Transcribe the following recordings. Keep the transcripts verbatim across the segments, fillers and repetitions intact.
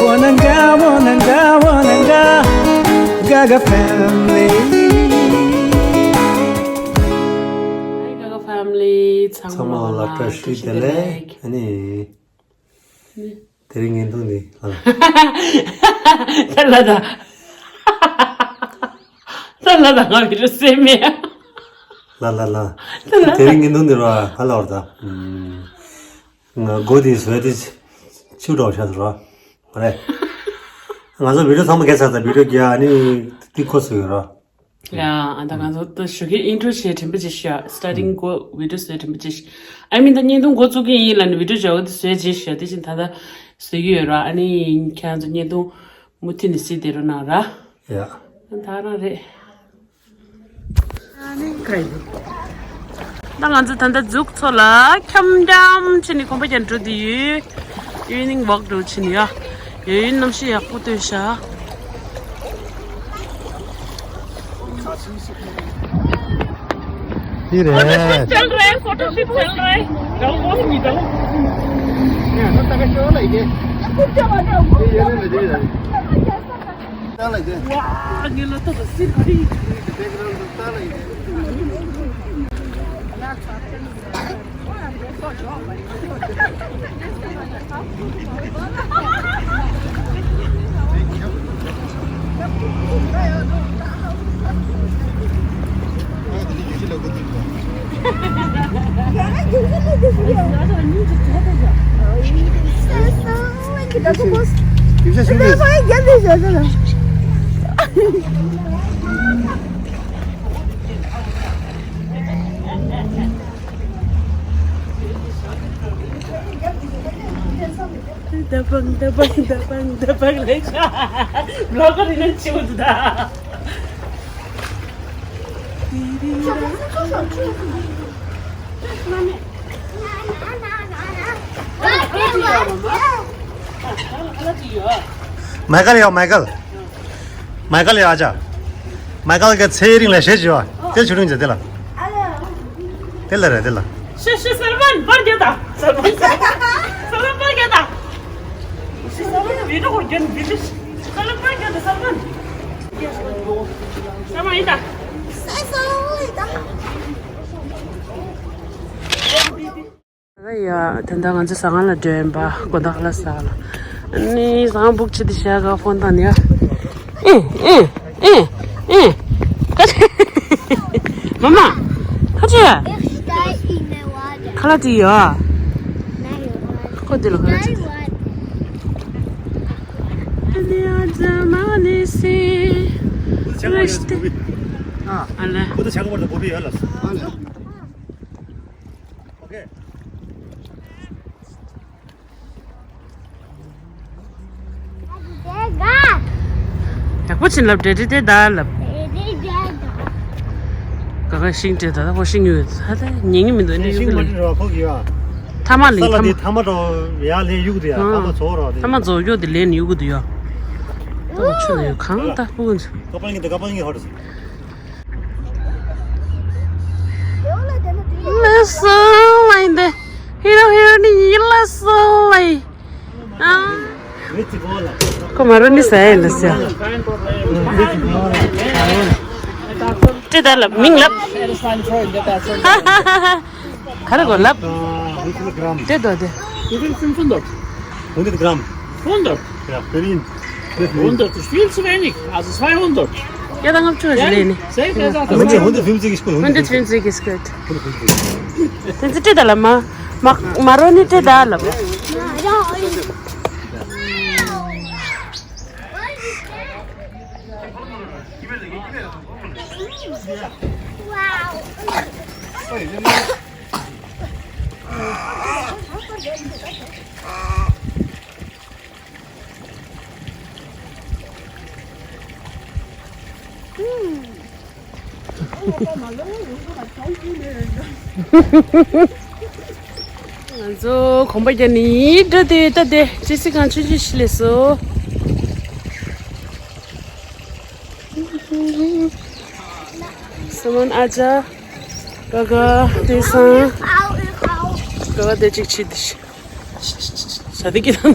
Wananga, wananga, wananga, Gaga family. Hi Gaga family. ཚང་མ་ལ་བཀྲ་ཤིས་བདེ་ལེགས། ཨ་ནི། དེ་རིང་བརྙན་ཐུང་འདི་ལ་ལ། ད་ལ་ད། ད་ལ་ད་ང་བི་རུ་སེ་མེ། ལ་ལ་ལ། ད་ལ་ད། དེ་རིང་བརྙན་ཐུང་འདི་ར་ཧ་ལ་བར་ད། ང་སྒོ་དེ་བཟོས་ཏེ་ཆུ་འདྲ་བོ་ཆགས་འདུག་ར། མ་རེད། ང་ཚོ་བི་ཌིའོ་ཚང་མ་སྐད་ཆ་ད་བི་ཌིའོ་རྒྱག་ཨ་ནི་ཏི་ཁོ་སུ་ཡོད་ར། ཡ་ཨ་ད་ང་ཚོ་ད་ཞུ་གི་ཨིན་ཊྲོ་བྱས་དྲན་པ་ཅིག་ཤ་སི་ཊར་ཊིང་གོ་བི་ཌིའོ་བཟོས་དྲན་པ་ཅིག་ཤ་ཨ་མི་ད་བརྙན་ཐུང་འགོ་བཙུགས་ཀྱི་ཡིན་ལ་ནི་བི་ཌིའོ་བྱ་བ་དེ་བཟོས་ཅིག་ཤ་དེ་བཞིན་ད་ད་བཟོས་ཀྱི་ཡོད་ར། ཨ་ནི་ཁྱེད་རང་ཚོ་བརྙན་ཐུང་མུ་མཐུད་ནས་གཟིགས་བསྡད་རོགས་གནང་ར། ཡ། ད་རང་རེད། ད་ང་ཚོ་ད་ལྟ་འཛུགས་ཚོ་ལ་འཁྱམ་འཁྱམ་ཕྱིན་ནས་གོམ་པ་རྒྱག་འགྲོ་དུས་ཡུན་ནིང་ཝོག་འགྲོ་ཕྱིན་ཡ། ཡུན་གནམ་གཤིས་ཡག་པོ་སྟོན་ཤག་འདི་རེད། चल रहा है, फोटोशूट चल रहा है। जाओ, बॉस, नहीं जाओ। ད་བང་ད་བང་ད་བང་ད་བང་ལེ་ཤ། བློ་ཁ་རི་ནང་ཆེ་བོ་འདུག་ད། མའི་ཀལ་ཡོད། མའི་ཀལ། མའི་ཀལ་ཡོད་ཨ་ཅག་མའི་ཀལ་གྱི་ཚེ་རིང་ལ་ཞེས་བྱ་བ་དེ་ཆུ་རིང་ཅན་དེ་ལ། དེ་ལ་རེད་དེ་ལ། ཤི་ཤི་སལ་མན་པར་རྒྱ་དང་། སལ་མན་སལ་མན་པར་རྒྱ་དང་། ཤི་སལ་མན་བི་ཌིའོ་གོ་རྒྱ་ནི་བི་ལི་ཤི། སལ་མན་པར་རྒྱ་དང་སལ་མན། སལ་མན་ཡིན་ད། སལ་མན་ཡིན་ད། ད་ཡ་ད་ལྟ་ང་ཚོ་ཟ་ཁང་ལ་འགྲོ་ཡིན་པ། དགོང་དག་ལ་ཟ་ལ། ཨ་ནི་ཟ་ཁང་བུག་བྱེད་དུ་བཞག་ག་ཕོན་བཏང་ནས་ཡ། ཨེ་ཨེ་ཨེ་ཨེ། ཀ་ཏི། མ་མ། ཁ་ཅི། ཁ་ལག་དེ་ཡོད། ཁོ་དེ་ལ་ཁ་ལག་དེ། ཨ་ལེ། ཁོ་ད་ཆ་ག་བར་དུ་བོ་བི་ཡོད་ལ། ཡག་པོ་ཕྱིན་ལབ། འདྲེ་འདྲེ་དེ་ད་ལབ། ག་ག་ཤིང་འདྲེ་ད་ད་ཁོ་ཤིང་ཡོད་ད་ད་ཉན་གི་མི་འདུག་ཨ་ནི་ཡུག་ཤིང་གི་མ་ལེ། འདྲེ་རོ་ཁོག་གི་ཡོད། ཐ་མ་ལིང་ས་ལ་ཐ་དེ་མ། ཐ་མ་འགྲོ་ཡ་ལེ་ཡུག་དེ་ཡ་ཐ་མ་ཚོ་རོ་དེ། ཐ་མ་རྫོགས་ཡོད་དེ་ལེན་ཡུག་དེ་ཡ། ད་ཆུ་ཡོད་གང་ད་སྤུ་གུ་ཚོ། ཀ་པ་ལིང་དེ་ཀ་པ་ལིང་ཧོ་རེ། ལ་སོ་ལ་ཡིན་ཏེ། ཧི་རོ་ཧི་རོ་ནི་ཡིན་ལ་སོ་ལ་ཡིན། ཨ། ཁོ་མ་རོ་ནི་ཟ་ཡིན་ལ་སོ། ཏྲི་ད་ལབ་མིང་ལབ། ག་རེ་གོ་ལབ། ཏྲི་དོ་ཏེ། Wie viel? Fünfhundert. Hundert Gramm. Hundert? Ja, für ihn. Für ihn. Hundert ist viel zu wenig. Also zweihundert. Ja, dann habt ihr schon eine. Sehr viel. Hundert, hundertfünfzig ist gut. Hundertfünfzig ist gut. Hundertfünfzig. Dann sind die da lama. Ma-, Maroni te da lama. Wow. ང་ཚོ་གོམ་པ་རྒྱག་ནི་འགྲོ་དེ་ལྟ་དེ་ཅི་སི་གང་ཆུ་ཆུ་ཞིག་ལས་སོ། སི་མོན་ཨ་ཅག་ག་ག་དེ་སང་ག་ག་དེ་གཅིག་ཆི་དེ་ཤི། ས་དེ་ཀི་དང་།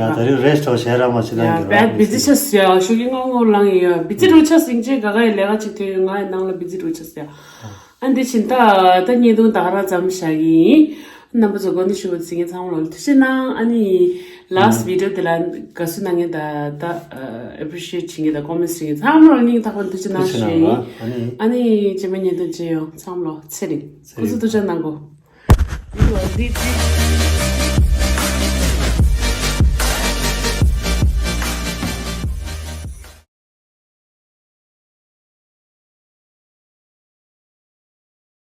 ཡ་ད་རེས་རེས་ཏོ་ཞེ་ར་མ་ཅི་ལ་ཡ་གི་བེད་བི་ཛི་ཆགས་སོང་ཡ། ཞོགས་ཀྱི་སྔ་མོ་ལངས་ཡ། བི་ཛི་རུ་ཆགས་སོང་། ཅེ་ག་ག་ཡི་ལས་ཀ་ཅིག་ཐོན་ཡོད། ང་ཡི་ནང་ལ་བི་ཛི་རུ་ཆགས་སོང་ཡ། ཨ་འདི་བཞིན་ད་ད་བརྙན་ཐུང་ད་ག་རང་ཙམ་བཞག་གི་ཡིན། རྣམ་པ་ཚོ་གོ་གནས་ཞུ་བ་ཟིན་མཁན་ཚང་མ་ལ་ཐུགས་རྗེ་གནང་། ཨ་ནི་ལཱ་སི་ཊི་བི་ཌི་ཡོ་དེ་ལ་དགའ་བསུ་གནང་མཁན་ད་ད་ཨེ་པི་རི་ཤི་ཨེ་ཊི་བྱེད་མཁན་ད་ཀོ་མེན་ཊི་བྱེད་མཁན་ཚང་མ་ལ་སྙིང་ཐག་པ་ནས་ཐུགས་རྗེ་གནང་ཞུ་ཡིན། ཨ་ནི་རྗེས་མའི་བརྙན་ཐུང་མཇལ་ཡོང་། ཚང་མ་ལ་ཚེ་རིང་། སྐུ་གཟུགས་ཐུགས་ཅག་གནང་གོ།